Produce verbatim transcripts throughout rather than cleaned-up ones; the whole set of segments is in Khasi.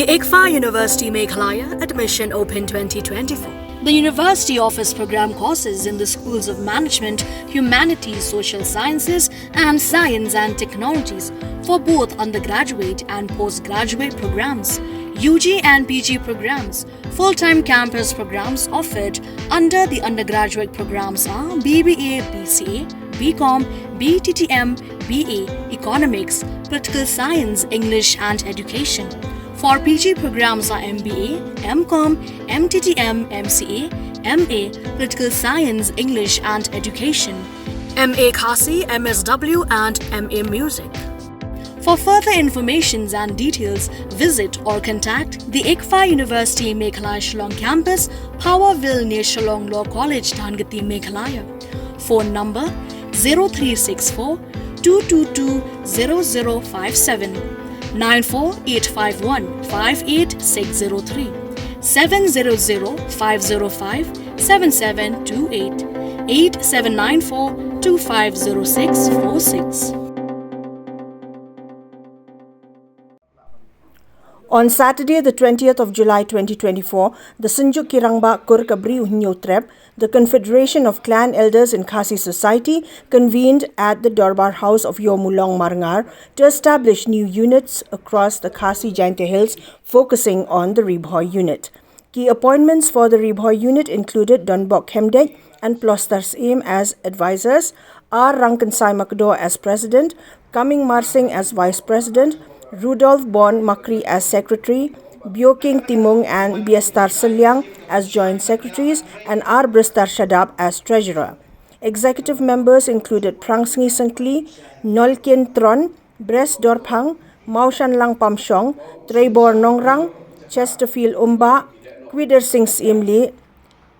ICFAI University Meghalaya, admission open twenty twenty-four. The university offers program courses in the schools of management, humanities, social sciences, and science and technologies for both undergraduate and postgraduate programs, U G and P G programs. Full-time campus programs offered under the undergraduate programs are B B A, B C A, B Com, B T T M, B A, Economics, Political Science, English and Education. For P G programs are M B A, M Com, M T T M, M C A, M A, Political Science, English and Education, M A Khasi, M S W and M A Music. For further informations and details, visit or contact the ICFAI University Meghalaya Shillong campus, Powerville near Shillong Law College, Dhangati, Meghalaya. Phone number zero three six four two two two zero zero five seven, nine four eight five one five eight six zero three, seven zero zero five zero five seven seven two eight, eight seven nine four two five zero six four six. On Saturday, the twentieth of July twenty twenty-four, the Synjuk ki Rangbah Kur ka Bri u Hynñiewtrep, the Confederation of Clan Elders in Khasi Society, convened at the Dorbar House of Ïewmawlong, Marngar, to establish new units across the Khasi Jaintia Hills, focusing on the Ri Bhoi unit. Key appointments for the Ri Bhoi unit included Donbok Khymdeit and Ploster Syiem as advisors, R Rangkynsai Makdoh as president, Kaming Marsing as vice president, Rudolph Bon Makri as secretary, Bioking Timung and Biastar Sylliang as joint secretaries, and R Bristar Shadap as treasurer. Executive members included Prangsngi Syngkli, Nolkien Tron, Bres Dorphang, Mawshanlang Pamshong, Treibor Nongrang, Chesterfield Umbah, Kwidersing Syiemlieh,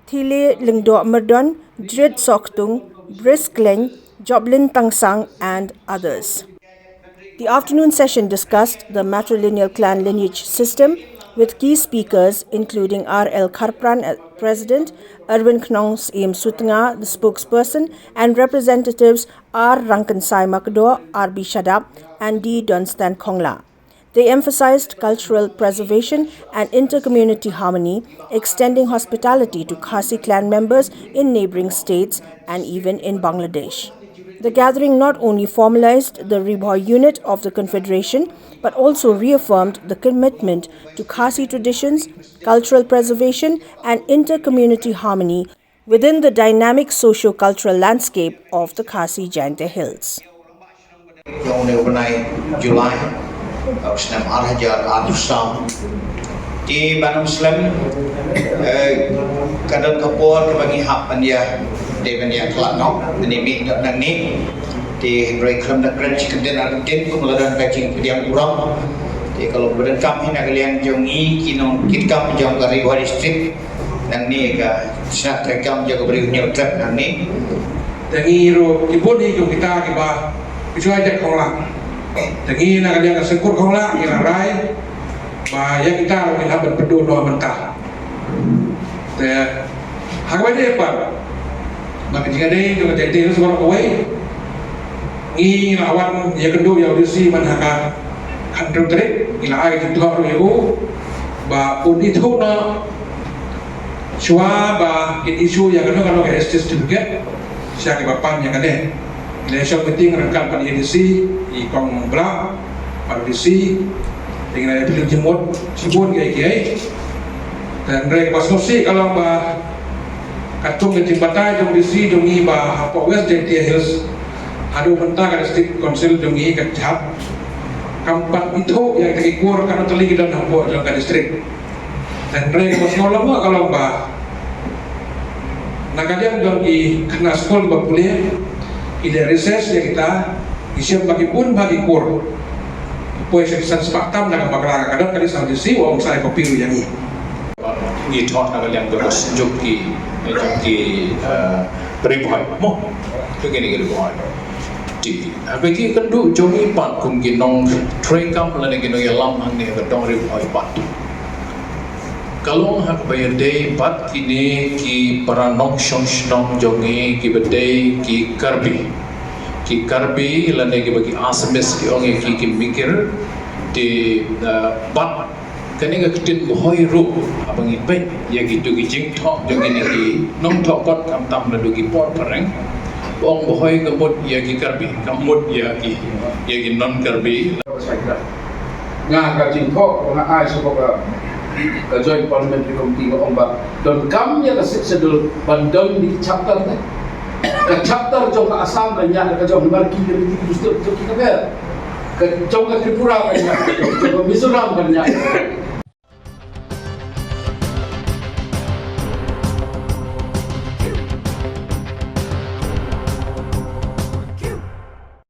Thile Lyngdoh Myrdon, Jrit Soktung, Bris Khleng, Joplin Tangsang, and others. The afternoon session discussed the matrilineal clan lineage system, with key speakers including R L Kharpran as president, Erwin Khnong Syiem Sutnga, the spokesperson, and representatives R Rangkynsai Makdoh, R B Shadap, and D Donstan Khongla. They emphasized cultural preservation and inter-community harmony, extending hospitality to Khasi clan members in neighboring states and even in Bangladesh. The gathering not only formalized the Ri Bhoi unit of the Confederation, but also reaffirmed the commitment to Khasi traditions, cultural preservation, and inter-community harmony within the dynamic socio-cultural landscape of the Khasi Jaintia Hills. Jong une u bnai July, uh, snem ar hajar arphew saw. Te ban ym slem, eh, ka don ka por kaba ngi hap ban ïa, te ban ïa khlad noh, ban ïa mih noh nangne. Te hynrei khlem da kren shi kyntien ar kyntien kum la don ka jingpdiang burom. Te ka long ba donkam hi na ka liang jong ngi ki nongkitkam jong ka Ri Bhoi District. Nangne ka shna treikam jong ka Bri u Hynñiewtrep nangne. Te ngi ruh ki bun hi jong kita kiba ki shuwa jaid Khonglah. Te ngi na ka liang ka Seng Kur Khonglah ngi la rai ba ïa kita ruh ngi hap ban pynduh noh mynta. Te ha kaba ïadei pat bad ka jingïadei jong ka Jaintia Hills baroh kawei, ngi la wan ïakynduh ïa u D C man ha ka khathynriew tarik, ngi la ai ka jingthoh ruh ïa u ba un ithuh noh shuwa ba kin issue ïa kano kano ka S T certificate sha kiba pan ïa kane. Ngi la ïa shong meeting ryngkat bad i A D C, i Kong Blah, bad i D C, te ngi la ïa pynlong jingmut shibun kiei kiei. Te hynrei kaba sngewsih ka long ba katkum ka jingbatai jong i D C jong ngi ba hapoh West Jaintia Hills haduh mynta ka District Council jong ngi ka jhap kam pat ithuh ïa kita ki kur, katno tylli ki don hapoh jong ka district. Te hynrei kaba sngewlyngngoh ka long ba na ka liang jong ki khynnah skul ba pule, ki dei recess ïa kita, ki shem ba ki bun bha ki kur. Ki poi sha ki san spah tam na ka bakla, ka don ka dei sa u D C u ong sa ïa copy ruh ïa ngi. Ngi thoh na ka liang jong ka Synjuk ki, jong ki, eh, Ri Bhoi mo. Ki kine ki Ri Bhoi. Te haba ki kynduh jong ngi pat kum ki nongtreikam lane ki nongïalam hangne ha ka dong Ri Bhoi pat, ka long ha kaba ïadei bad kine ki para nongshong shnong jong ngi kiba dei ki Karbi. Ki Karbi lane kiba ki Assamese ki ong ïa ki, ki Mikir. Te, eh, bad Kane ka ktien Bhoi ruh, haba ngi peit ïa kito ki jingthoh jong kine ki nongthoh kot, khamtam naduh ki por phareng, ba ong Bhoi ka mut ïa ki Karbi, ka mut ïa ki, ïa ki non Karbi. Nga ka jingthoh nga ai sha ka, ka Joint Parliamentary Committee, nga ong ba donkam ïa ka Sixth Schedule ban don ïa ki chapter te. Ka chapter jong ka Assam kan ïaid da ka jong, namar ki ka riti ki dustur jong ki ka ber. Ka jong ka Tripura kan ïaid da ka jong, jong ka Mizoram kan ïaid da ka jong.